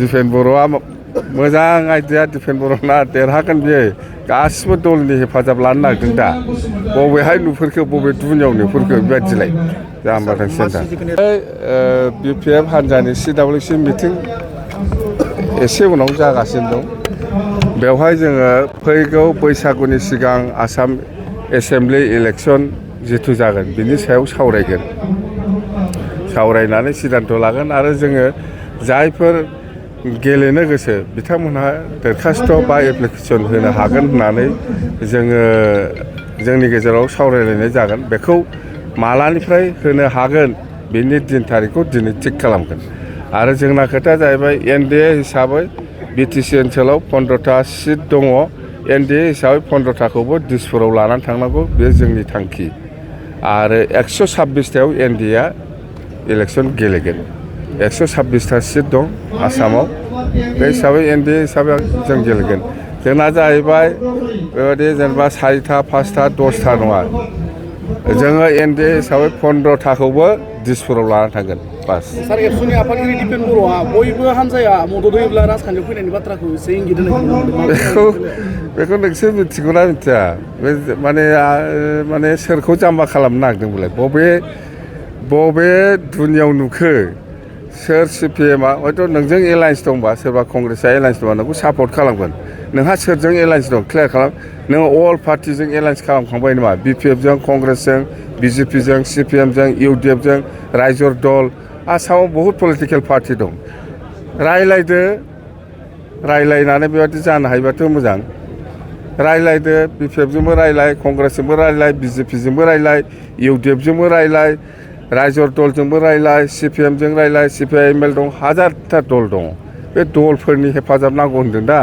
दिपेन बर'आ मोजां आइडिया दिपेन बर'ना देरहागोन बियो गासिबो दलनि हेफाजाब लानो नागिरदों दा बबेहाय नुफोरखो बबे दुनियाव नुफोरखो बेबायदिलाय जाम्बा थांसिगोन दा BPF हान्जानि CWC मिटिं एसे उनाव जागासिनो दं बेवहाय जोङो फैगौ बैसागुनि सिगां आसाम एसेम्बलि इलेक्सन जिथु जागोन बिनि सायाव सावरायनानै सिद्धान्त लागोन आरो जोङो जायफोर गेलेनो गोसो बिथांमोनहा दरखास्त बा एप्लिकेसन होनो हागोन होननानै जोङो जोंनि गेजेराव सावरायलायनाय जागोन बेखौ मालानिफ्राय होनो हागोन बेनि दिन थारिखखौ दिनै थिग खालामगोन आरो जोंना खोथाया जाहैबाय NDA हिसाबै BTC ओनसोलाव 15टा सिट दङ NDA हिसाबै 15टाखौबो दिसपुराव लानानै थांनांगौ बे जोंनि थांखि आरो 126टायाव NDA इलेक्सन गेलेगोन 126टा सिट दं आसामाव बे हिसाबै NDA हिसाबै जों गेलेगोन जोंना जाहैबाय बेबायदि जेनेबा 4टा 5टा 10टा नङा जोङो NDA हिसाबै 15टाखौबो दिसपुराव लानानै थांगोन बास सार एबसुनि आफादगिरि दिपेन बर'आ बयबो हान्जाया मदद होयोब्ला राजखान्थियाव फैनायनि बाथ्राखौ एसे इंगित होनाय बेखौ नोंसोर मिथिगौना मिथिया माने सोरखौ जाम्बा खालामनो नागिरदोंमोनलाय बबे दुनियाव नुखो सोर CPMआ हयथ' नोंजों एलायन्स दंबा सोरबा कंग्रेसआ एलायन्स दंबा नोंखौ सापर्ट खालामगोन नोंहा सोरजों एलायन्स दं क्लियार खालाम नोङो अल पार्टिजों एलायन्स खालामखांबाय नामा BPFजों कंग्रेसजों BJPजों CPMजों UDFजों रायजर दल आसामाव बहुत पलिटिकेल पार्टि दं रायलायनानै बेबायदि जानो हायोबाथ' मोजां रायलायदो BPFजोंबो रायलाय कंग्रेसजोंबो रायलाय BJPजोंबो रायलाय UDFजोंबो रायलाय रायजर दलजोंबो रायलाय CPMजों रायलाय CPIML दं हाजारथा दल दङ बे दलफोरनि हेफाजाब नांगौ होनदों दा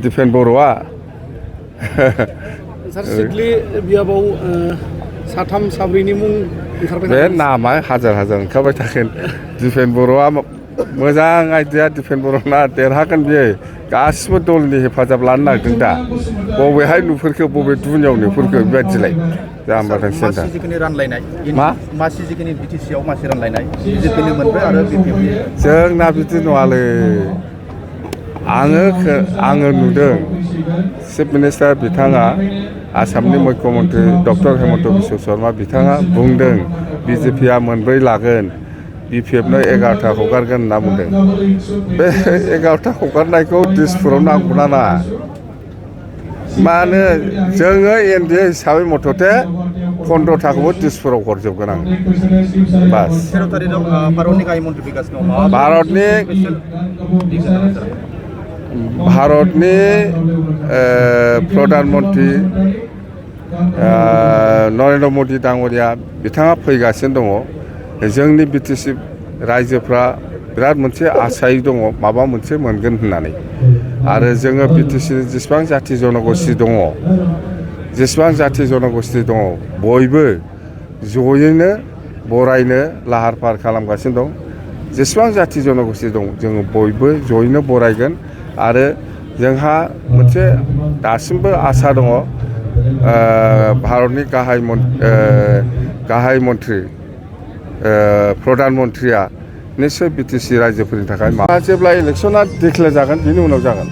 दिपेन बर'आ सार सिडली बियाबाव साथाम साब्रैनि मुं ओंखारबाय बे नामा हाजार ओंखारबाय थागोन दिपेन बर'आ मोजां आइडिया दिपेन बर'ना देरहागोन बियो गासिबो दलनि हेफाजाब लानो नागिरदों दा बबेहाय नुफोरखो बबे दुनियाव नुफोरखो बेबायदिलाय जाम्बा थांसिगोन दा जिखिनि रानलायनाय मा जिखिनि BTCआव मासि रानलायनाय जिखिनि मोनबाय आरो BPF जोंना बिदि नङालै आङो नुदों चिफ मिनिस्टार बिथाङा आसामनि मुख्यमन्त्रि डक्टर हेमन्त बिश्व शर्मा बिथाङा बुंदों BJPआ मोनब्रै लागोन BPFनो 11टा हगारगोन होनना बुंदों बे 11टा हगारनायखौ दिसपुराव नांगौना नाङा मानो जोङो NDA हिसाबै मथथे 15टाखौबो दिसपुराव हरजोबगोन आं बास 13 तारिखआव भारतनि गाहाय मन्त्रि बिकासनि भारतनि प्रधान मन्त्रि नरेन्द्र मदि दाङ'रिया बिथाङा फैगासिनो दङ जोंनि BTC रायजोफ्रा बिराद मोनसे आसायै दङ माबा मोनसे मोनगोन होननानै आरो जोङो BTC जेसेबां जाथि जनगोष्ठी दङ बयबो जयैनो बरायनो लाहार फाहार खालामगासिनो दं जेसेबां जाथि जनगोष्ठी दं जोङो बयबो जयैनो बरायगोन आरो जोंहा मोनसे दासिमबो आसा दङ भारतनि गाहाय मन्त्रि प्रधान मन्त्रिया निश्चय BTC रायजोफोरनि थाखाय जेब्ला इलेक्सना डिक्लेयार जागोन बिनि उनाव जागोन